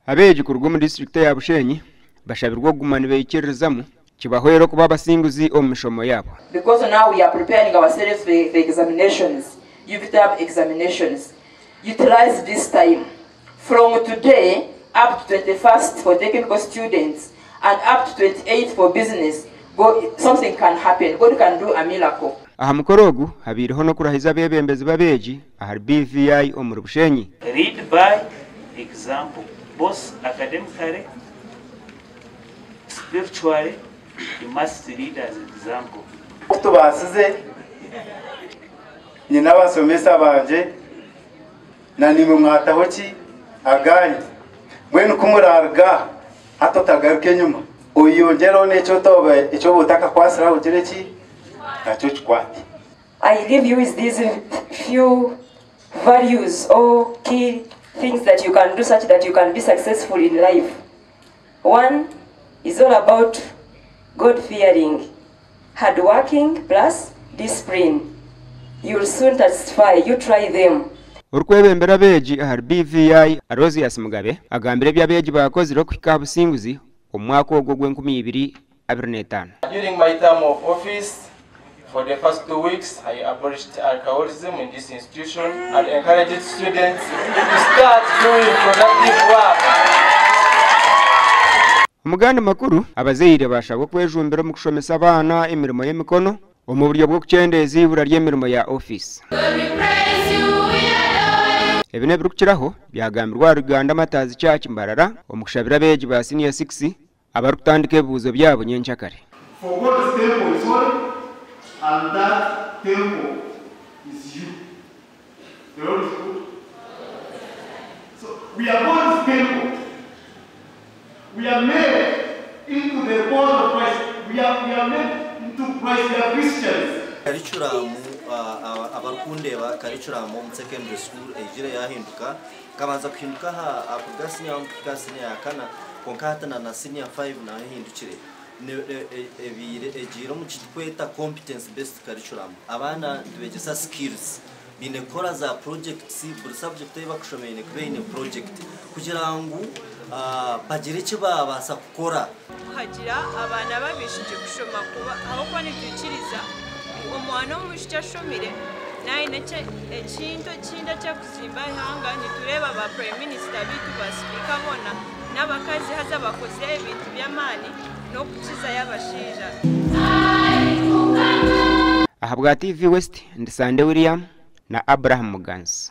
Abeegi kuruga omu disiturikiti eya Bushenyi bashabirwe okuguma nibaikiririzamu kibahwere okuba abasinguzi omu mishomo yaabo. Because now we are preparing ourselves for the examinations, UVTAB examinations. Utilize this time from today up to 21st for technical students and up to 28th for business. Go, something can happen. God can do a miracle. Aha mukoro ogu habaireho n'okurahiza abeebembezi b'abeegi ahari BVI omuri Bushenyi. Lead by example, both academically, spiritually, you must lead as example. Ku tubaasize, nyine abashomesa bangye na naimwe mwataho ki agaanyu. Mbwenu ku muraaruga aha hati otagaruka enyima, oyeyongyereho n'eki eki oba otakakwatsire aha ogire ki nakyo okikwate. I leave you with these few values or key things that you can do such that you can be successful in life. One is all about God fearing, hard working plus discipline. You'll soon testify, you try them. Orikwebembera abeegi ahari BVI, Aloysius Mugabe agambire ebi abeegi baakozire okuhika aha businguzi omu mwaka ogu ogw'enkumi ibiri abiri n'etaano. During my term of office, for the first 2 weeks, I abolished alcoholism in this institution and encouraged students to start doing productive work. Omu gandi makuru, abazaire bashabwa okwejumbira omu kushomesa abaana emirimo y'emikono omu buryo bw'okukyendeeza eibura ry'emirimo ya ofiisi. Ebi n'ebirikukiraho byagambirwe ahari Uganda Martyrs Church Mbarara omu kushabira abeegi ba siniya 6 abarikutandika ebibuuzo byabo nyenkyakare. For God's temple is holy, and that temple is you. The Lord is good. So we are God's temple. We are made into the body of Christ. We are made into Christ. We are Christians. Curriculum, abarikundeba, curriculum omu secondary school egire yahinduka, kabanza kuhinduka aha kuruga senior 1 kuhika senior ya kana, konka hati na senior 5 nayo ehindukire. Ebiire egiire omu kitukweta competence based curriculum. Abaana nitubegyesa skills, biine kukora za projects. Buri subject ei bakushoma eine kuba eine project kugira ngu bagire eki babaasa kukora. Kuhagira abaana babishije kushoma kuba ahabw'okuba nitwikiriza ngu omwana w'omwishiki ashomire naine ekintu ekindi ekyakuzimba ihanga. Nitureeba ba prime minister bitu, ba speaker, boona n'abakazi, haza bakozire ebintu by'amaani n'okukizayo abashaija. Ahabwa TV West, ndi Sande William na Abraham Muganzi.